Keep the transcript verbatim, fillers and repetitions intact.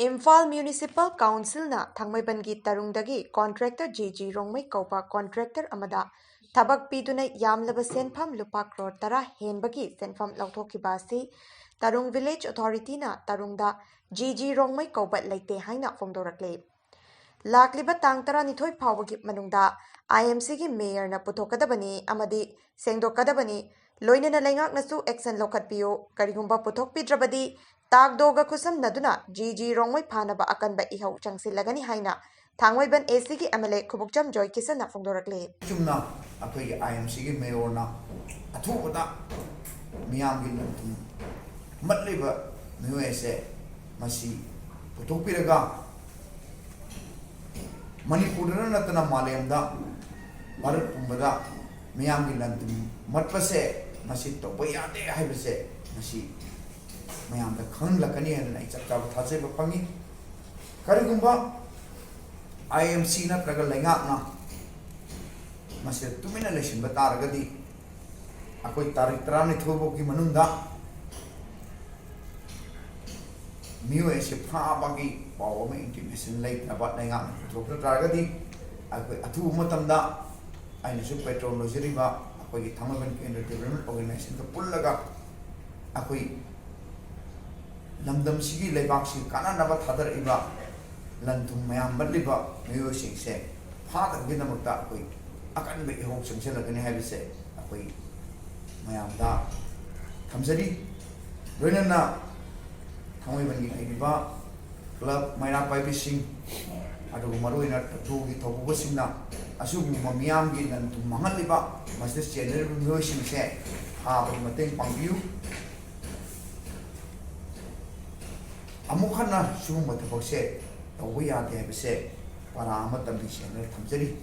Imphal municipal ꯀꯥꯎꯟꯁꯤꯜꯅ ꯊꯥꯡꯃꯩꯕꯟꯒꯤ ꯇꯔꯨꯡꯗꯒꯤ contractor G G Rongmei ꯀꯧꯕ contractor ꯑꯃꯗ ꯊꯕꯛ ꯄꯤꯗꯨꯅ ꯌꯥꯝꯂꯕ ꯁꯦꯟꯐꯝ ꯂꯨꯄꯥ ꯀ꯭ꯔꯣꯔ ꯇꯔꯥ ꯍꯦꯟꯕꯒꯤ ꯁꯦꯟꯐꯝ ꯂꯧꯊꯣꯛꯈꯤꯕ ꯑꯁꯤ ꯇꯔꯨꯡ ꯚꯤꯂꯦꯖ ꯑꯣꯊꯣꯔꯤꯇꯤꯅ ꯇꯔꯨꯡꯗ ꯖꯤ ꯖꯤ ꯔꯣꯡꯃꯩ ꯀꯧꯕ ꯂꯩꯇꯦ ꯍꯥꯏꯅ ꯐꯣꯡꯗꯣꯔꯛꯂꯤ꯫ ꯂꯥꯛꯂꯤꯕ ꯇꯥꯡ ꯇꯔꯥꯅꯤꯊꯣꯏ ꯐꯥꯎꯕꯒꯤ ꯃꯅꯨꯡꯗ ꯑꯥꯏ ꯑꯦꯝ ꯁꯤꯒꯤ ꯃꯦꯌꯔꯅ ꯄꯨꯊꯣꯛꯀꯗꯕꯅꯤ ꯑꯃꯗꯤ ꯁꯦꯡꯗꯣꯛꯀꯗꯕꯅꯤ꯫ ꯂꯣꯏꯅꯅ ꯂꯩꯉꯥꯛꯅꯁꯨ ꯑꯦꯛꯁꯟ ꯂꯧꯈꯠꯄꯤꯌꯨ꯫ ꯀꯔꯤꯒꯨꯝꯕ ꯄꯨꯊꯣꯛꯄꯤꯗ꯭ꯔꯕꯗꯤ ꯇꯥꯛꯗꯣꯒ ꯈꯨꯠꯁꯝꯅꯗꯨꯅ ꯖꯤ ꯖꯤ ꯔꯣꯡꯃꯩ ꯐꯥꯅꯕ ꯑꯀꯟꯕ ꯏꯍꯧ ꯆꯪꯁꯤꯜꯂꯒꯅꯤ ꯍꯥꯏꯅ ꯊꯥꯡꯃꯩꯕꯟ ꯑꯦ ꯁꯤꯒꯤ ꯑꯦꯝ ꯑꯦꯜ ꯑꯦ ꯈꯨꯕꯨꯛꯆꯝ ꯖꯣꯏ ꯀꯤꯁꯟꯅ ꯐꯣꯡꯗꯣꯔꯛꯂꯤ꯫ ꯆꯨꯝꯅ ꯑꯩꯈꯣꯏꯒꯤ ꯑꯥꯏ ꯑꯦꯝ ꯁꯤꯒꯤ ꯃꯦꯌꯣꯔꯅ ꯑꯊꯨꯕꯗ ꯃꯤꯌꯥꯝꯒꯤ ꯂꯟ ꯊꯨꯝ ꯃꯠꯂꯤꯕ ꯃꯤꯑꯣꯏ ꯑꯁꯦ ꯃꯁꯤ ꯄꯨꯊꯣꯛꯄꯤꯔꯒ ꯃꯅꯤꯄꯨꯔꯗ ꯅꯠꯇꯅ ꯃꯥꯂꯦꯝꯗ ꯚꯥꯔꯠ ꯄꯨꯝꯕꯗ ꯃꯤꯌꯥꯝꯒꯤ ꯂꯟ ꯊꯨꯝ ꯃꯠꯄꯁꯦ ꯃꯁꯤ ꯇꯧꯕ ꯌꯥꯗꯦ ꯍꯥꯏꯕꯁꯦ ꯃꯁꯤ ꯃꯌꯥꯝꯗ ꯈꯪꯍꯜꯂꯛꯀꯅꯤ ꯍꯥꯏꯗꯅ ꯑꯩ ꯆꯞ ꯆꯥꯕ ꯊꯥꯖꯕ ꯐꯪꯉꯤ꯫ ꯀꯔꯤꯒꯨꯝꯕ ꯑꯥꯏ ꯑꯦꯝ ꯁꯤ ꯅꯠꯇ꯭ꯔꯒ ꯂꯩꯉꯥꯛꯅ ꯃꯁꯤꯗ ꯇꯨꯃꯤꯟꯅ ꯂꯩꯁꯤꯟꯕ ꯇꯥꯔꯒꯗꯤ ꯑꯩꯈꯣꯏ ꯇꯥꯔꯤꯛ ꯇꯔꯥꯅꯤꯊꯣꯏ ꯐꯥꯎꯒꯤ ꯃꯅꯨꯡꯗ ꯃꯤꯑꯣꯏ ꯑꯁꯤ ꯐꯥꯕꯒꯤ ꯄꯥꯎ ꯑꯃ ꯏꯟꯇꯤꯃꯦꯁꯟ ꯂꯩꯇ꯭ꯔꯕ ꯂꯩꯉꯥꯛꯅ ꯄꯨꯊꯣꯛꯇ ꯇꯥꯔꯒꯗꯤ ꯑꯩꯈꯣꯏ ꯑꯊꯨꯕ ꯃꯇꯝꯗ ꯑꯩꯅꯁꯨ ꯄꯦꯇ꯭ꯔꯣꯜ ꯂꯣꯏꯖꯔꯤꯕ ꯑꯩꯈꯣꯏꯒꯤ ꯊꯥꯡꯃꯩꯕꯟ ꯀꯦꯟꯗ꯭ꯔ ꯗꯤꯕꯂꯞꯃꯦꯟ ꯑꯣꯔꯒꯅꯥꯏꯖꯦꯁꯟꯒ ꯄꯨꯜꯂꯒ ꯑꯩꯈꯣꯏ ꯂꯝꯗꯝꯁꯤꯒꯤ ꯂꯩꯕꯥꯛꯁꯤ ꯀꯥꯟꯅꯅꯕ ꯊꯥꯗꯔꯛꯏꯕ ꯂꯟ ꯊꯨꯝ ꯃꯌꯥꯝ ꯃꯠꯂꯤꯕ ꯃꯤꯑꯣꯏꯁꯤꯡꯁꯦ ꯐꯥꯗꯕꯒꯤꯗꯃꯛꯇ ꯑꯩꯈꯣꯏ ꯑꯀꯟꯕ ꯏꯍꯧ ꯆꯪꯁꯤꯜꯂꯒꯅꯤ ꯍꯥꯏꯕꯁꯦ ꯑꯩꯈꯣꯏ ꯃꯌꯥꯝꯗ ꯊꯝꯖꯔꯤ꯫ ꯂꯣꯏꯅꯅ ꯊꯥꯡꯃꯩꯕꯟꯒꯤ ꯂꯩꯔꯤꯕ ꯀ꯭ꯂꯕ ꯃꯩꯔꯥ ꯄꯥꯏꯕꯤꯁꯤꯡ ꯑꯗꯨꯒ ꯃꯔꯨꯑꯣꯏꯅ ꯇꯥꯛꯗꯣꯒꯤ ꯊꯧꯕꯨꯕꯁꯤꯡꯅ ꯑꯁꯤꯒꯨꯝꯕ ꯃꯤꯌꯥꯝꯒꯤ ꯂꯟ ꯊꯨꯝ ꯃꯥꯡꯍꯜꯂꯤꯕ ꯃꯁꯤꯗ ꯆꯦꯟꯅꯔꯤꯕ ꯃꯤꯑꯣꯏꯁꯤꯡꯁꯦ ꯐꯥꯕꯒꯤ ꯃꯇꯦꯡ ꯄꯥꯡꯕꯤꯌꯨ꯫ ꯑꯃꯨꯛ ꯍꯟꯅ ꯁꯤꯒꯨꯝꯕ ꯊꯕꯛꯁꯦ ꯇꯧꯕ ꯌꯥꯗꯦ ꯍꯥꯏꯕꯁꯦ ꯄꯔꯥ ꯑꯃ ꯇꯝꯕꯤꯁꯦꯅ ꯊꯝꯖꯔꯤ꯫